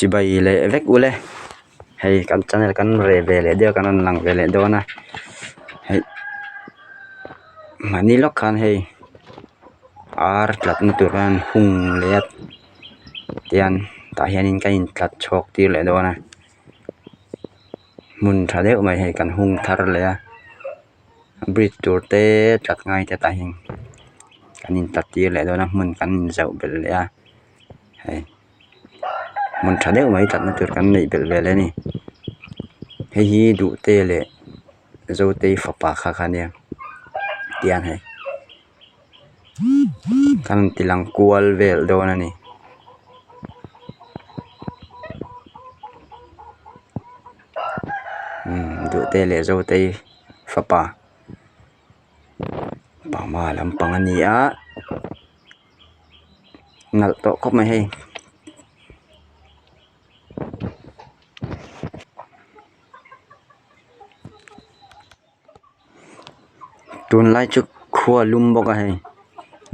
Chibai leh vek ule hei kan channel kan reh ve leh deuh a kan rawn lang ve leh dawn a hei mahni lawk khan hei ar tlatna tur khan hung leh a tian tah hianin ka intlat chhawk tir leh dawn a hmun tha deuh mai hei kan hung thar leh a bridge tur te tlat ngai te tah hian kan intlat tir leh dawn a hmun kan inzauh belh leh a hei. Hmun tha deuh mai tlatna tur kan neih belh vel a ni hei hi duhte leh zotei fapa kha kha ania tiang hei kan ti lang kual vel dawn a ni. Umm duhte leh zotei fapa burma lampang a ni a. Nalh tawh khawp mai hei tunlai chu khua lum bawk a hei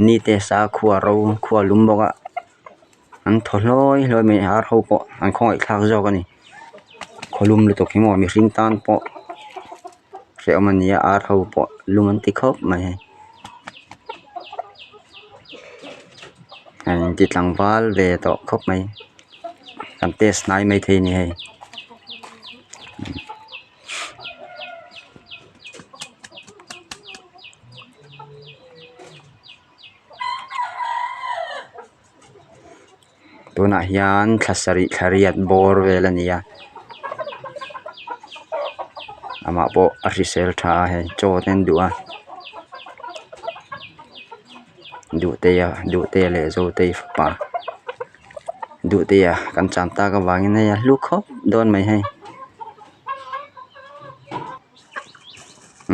ni te sa khua ro khua lum bawk a an thaw hlawi hlawi mai a ar ho pawh an khawngaih thlak zawk a ni khaw lum lutuk hi maw mihring tan pawh hrehawm a ni a ar ho pawh lum an ti khawp mai hei a inti tlangval ve tawh khawp mai kan test hnai maithei a ni hei. Tunah hian thla sarih thla riat bawr vel a ni a amah pawh a hrisel tha a hei chaw te an duh a Duhtea Duhtea leh Zotei fapa Duhtea kan chan tak avangin hei a hlu khawp dawn mai hei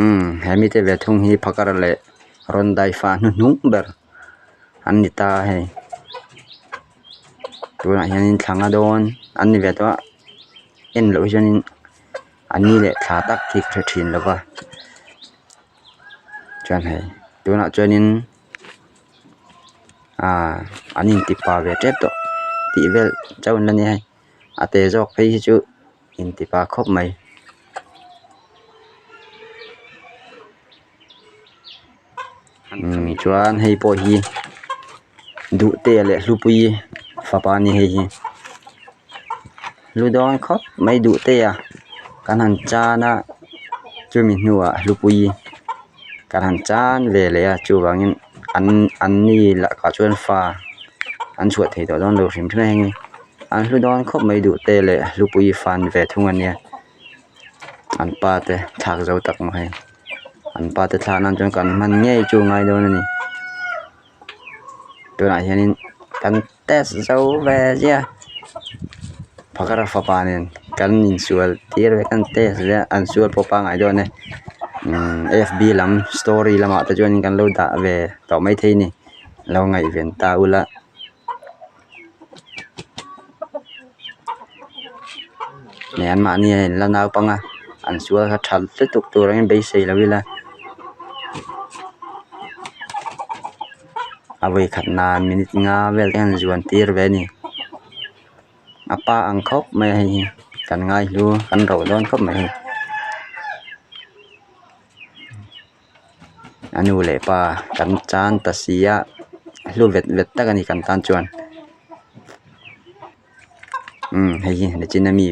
umm he mite ve thung hi phakar leh rawn dai fa hnuhnung ber. An ni ta a hei tunah hianin thla nga dawn an ni ve tawh a en loh hi chuanin an ni leh thla tak hi ka hre thin lo va chuan hei tunah chuanin ahh an intipa ve tep tawh tih vel chauh an la nia hei a te zawk phei hi chu intipa khawp mai. Umm chuan hei pawh hi Duhtea leh Hlupuii fapa a ni hei hi lu dawn khawp mai Duhtea kan han chan a chumi hnuah Hlupuii kan han chan ve leh a chuvangin an an ni lakah chuan fa an chhuah thei tawh dawn lo hrim hrim a heng hi an hlu dawn khawp mai Duhtea leh Hlupuii fa an ni ve thung a nia an pa te thlak zo tak mai. An pa te thlah nan chuan kan hman ngei chu a ngai dawn a ni tunah hianin kan test zo ve chiah a pakhat fapa nen kan insual tir ve kan test ve a an sual pawh pangngai dawn e umm f b lam story lamah te chuan kan lo dah ve tawh maithei a ni lo ngaihven ta ula. Nih anmahni a inla naupang a an sual kha that lutuk tur angin beisei lo ila a vawikhat nan minute nga vel te hian zuan tir ve a ni a pa ang khawp mai a hei hi kan ngai hlu kan roh dawn khawp mai hei. A nu leh pa kan chan ta si a hlu vet vet tak a ni kan tan chuan umm hei hi nichin ami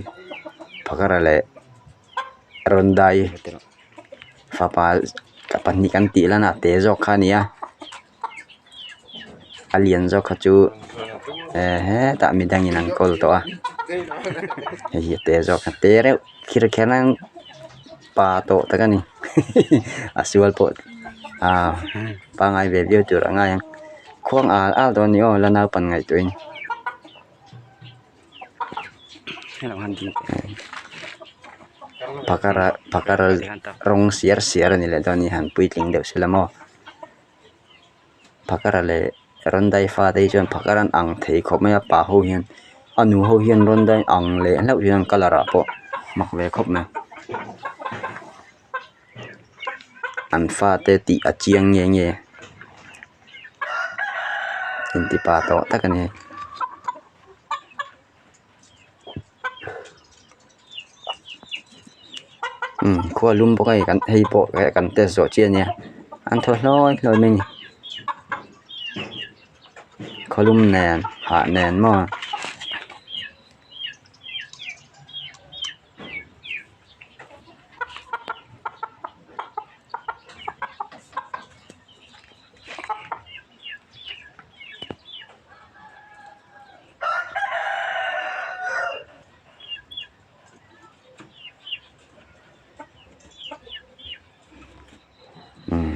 phakara leh rawn dai fapa pahnih kan tih lan a te zawk kha a ni a a lian zawk kha chu eh hetah midangin an kawl tawh a hei hi a te zawk a te reuh khir kher a pa tawh tak a ni a sual pawh ah pangai ve viau tur a ngai ang khuang al al dawn a ni aw la naupan ngaihtuah in. Phakar ah phakar rawng siar siar a ni leh dawn a ni han puitling deuh se la maw. Phakara leh Rondai fate hi chuan phakar an ang thei khawp mai a pa ho hian a nu ho hian Rondai ang leh hlauh hian colour ah pawh mak ve khawp mai an fate tih a chiang nge nge inti pa tawh tak a ni. Khua lum bawk a hei kan hei pawh kan test zawh chiah a nia an thaw hlawi hlawi mai a ni khawlum nen hah nen maw.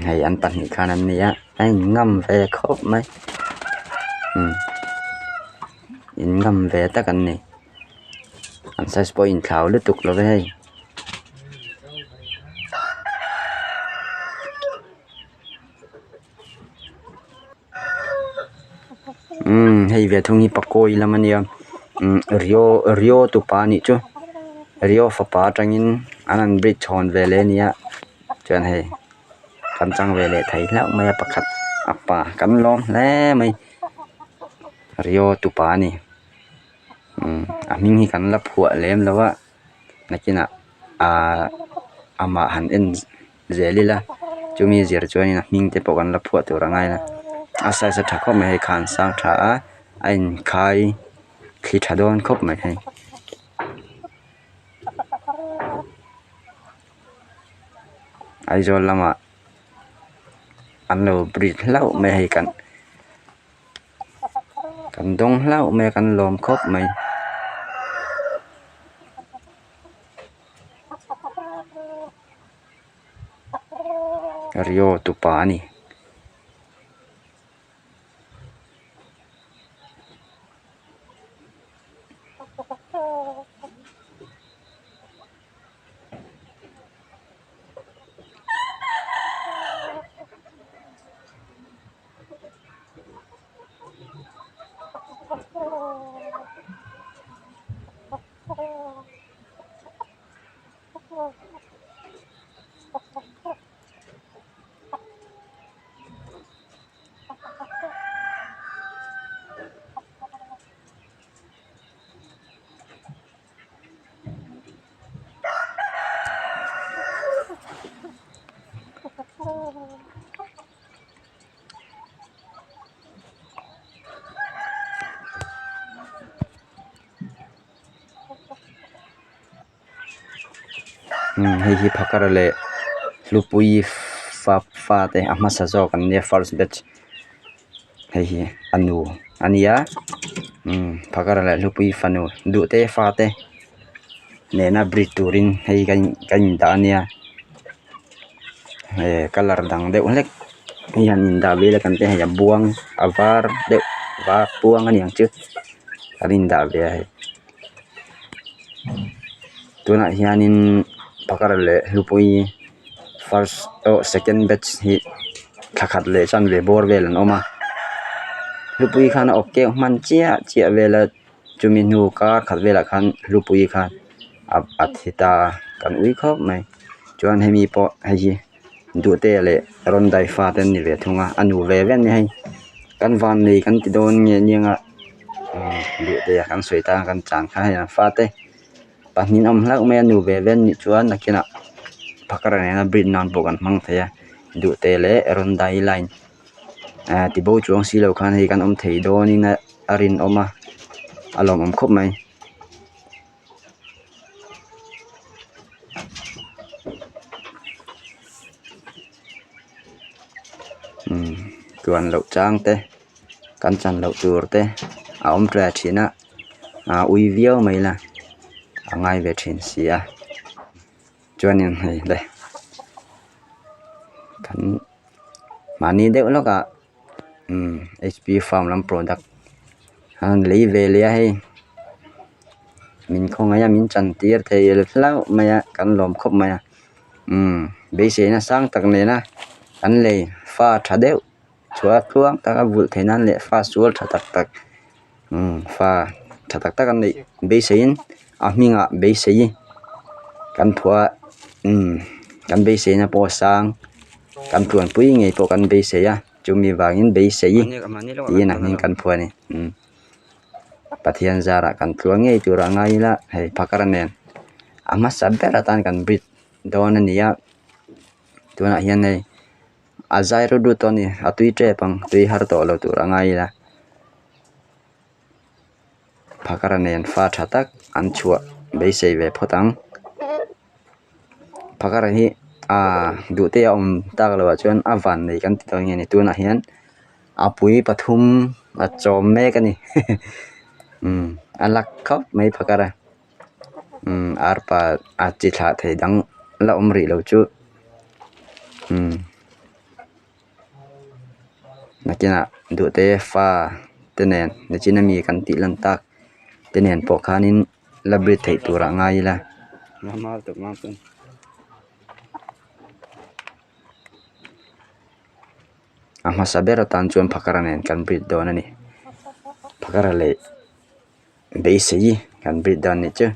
Hei an pahnih khan an ni a a in ngam ve khawp mai umm in ngam ve tak an ni an size pawh a inthlau lutuk lo ve hei. Umm hei ve thung hi pakawi lam a nia umm rio rio tupa a nih chu rio fapa atangin an han bridge chhawn ve leh a nia chuan hei kan chang ve leh thei hlauh mai a pakhat a pa kan lawm hle mai rio tupa a ni umm a hming hi kan la phuah lem lo a nakinah ahh amah han en. Zel ila chumi zir chuanin a hming te pawh kan la phuah tur a ngai a a size a tha khawp mai hei khan sang tha a a inkhai thli tha dawn khawp mai hei. Aizawl lamah an lo breed hlauh mai a hei kan kan dawng hlauh mai a kan lawm khawp mai. Rio tupa a ni. Hei hi phakar leh hlupui fa fa te a hmasa zawk an nia first batch hei hi a nu a nia phakar leh hlupui fanu duh te fa te nena breed turin hei kan kan indah a nia eh colour dang deuh hlek hi han indah ve ila kan ti hei a buang a var deuh var buang a niang chu kan indah ve a hei. Tunah hianin pakhat leh hlupui first aw second batch hi thla khat leh chanve bawr vel an awm a hlupui khan a awp keuh hman chiah chiah vel a chumi hnu kar khat velah khan hlupui khan a thi ta a kan ui khawp mai chuan hemi pawh hei hi duhte leh rawn dai fa te an ni ve thung a a nu ve ve a ni hei kan van nei kan ti dawn nge aniang a duhte a kan sawi tan kan chan kha hei an fate pahnih an awm hlauh mai a nu ve ve an nih chuan nakinah phakar nena breed nan pawh kan hmang thei a duhte leh rawn dai line ah tibo chuang si lo khan hei kan awm thei dawnin a rinawm a a lawmawm khawp mai. Umm tluan loh chang te kan chan loh tur te a awm tle thin a ah ui viau mai la a ngai ve thin si a chuanin hei le kan mahni deuh lawkah umm h p farm lam product an lei ve leh a hei min khawngaih a min chan tir thei hlauh mai a kan lawm khawp mai a umm beiseina sang tak nena an lei fa tha deuh chhuah tluang taka vulh theih nan leh fa sual tha tak tak umm fa tha tak tak an neih beiseiin a hmingah beisei kan phuah a umm kan beiseina pawh a sang kan tluanpui ngei pawh kan beisei a chumi vangin beisei tiin a hming kan phuah a ni umm Pathian zarah kan tluang ngei tur a ngai ila hei phakar nen a hmasa ber atan kan breed. dawn a ni a tunah hian hei a zai rut rut tawh a ni a tui tep ang tui har tawh lo tur a ngai ila phakara nen fa tha tak an chhuah beisei ve phawt ang phakara hi ahh duh te a awm tak loh ah chuan a van nei kan ti dawn nge ni tunah hian a pui pathum a chawm mek a ni umm a luck khawp mai phakara. Umm arpa a chi thlah thei dang la awm rih lo chu umm nakinah duhte fa te nen nichin ami kan tih lan tak te nen pawh khanin la breed theih turah ngai ila. A hmasa ber atan chuan phakara nen kan breed dawn a ni phakara leh. Beisei kan breed dawn nih chu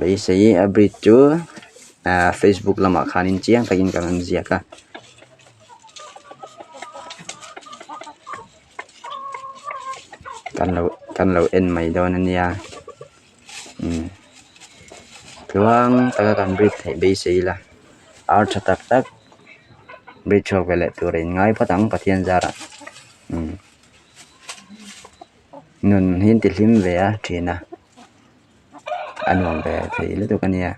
beisei a breed chu ahh facebook lamah khanin chiang takin kan rawn ziak a. Kan lo kan lo en mai dawn a nia umm tluang taka kan breed theih beisei ila ar tha tak tak breed chhuak ve leh tur a inngai phawt ang Pathian zarah umm. Nun hi an ti hlim ve a thin a a nuam ve thei lutuk a nia.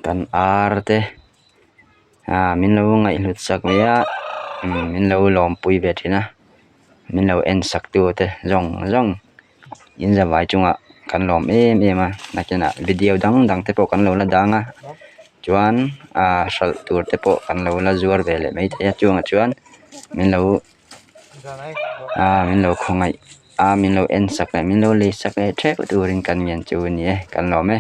Kan ar te ah min lo ngaihhlut sak ve a min lo lawmpui ve thin a min lo en sak tu te zawng zawng. In zavai chungah kan lawm em em a nakinah video dang dang te pawh kan lo la dang a chuan ah hralh tur te pawh kan lo la zuar ve leh maithei a chungah chuan min lo ah min lo khawngaih a min lo en sak leh min lo lei sak leh theuh turin kan ngen chu a ni e kan lawm e.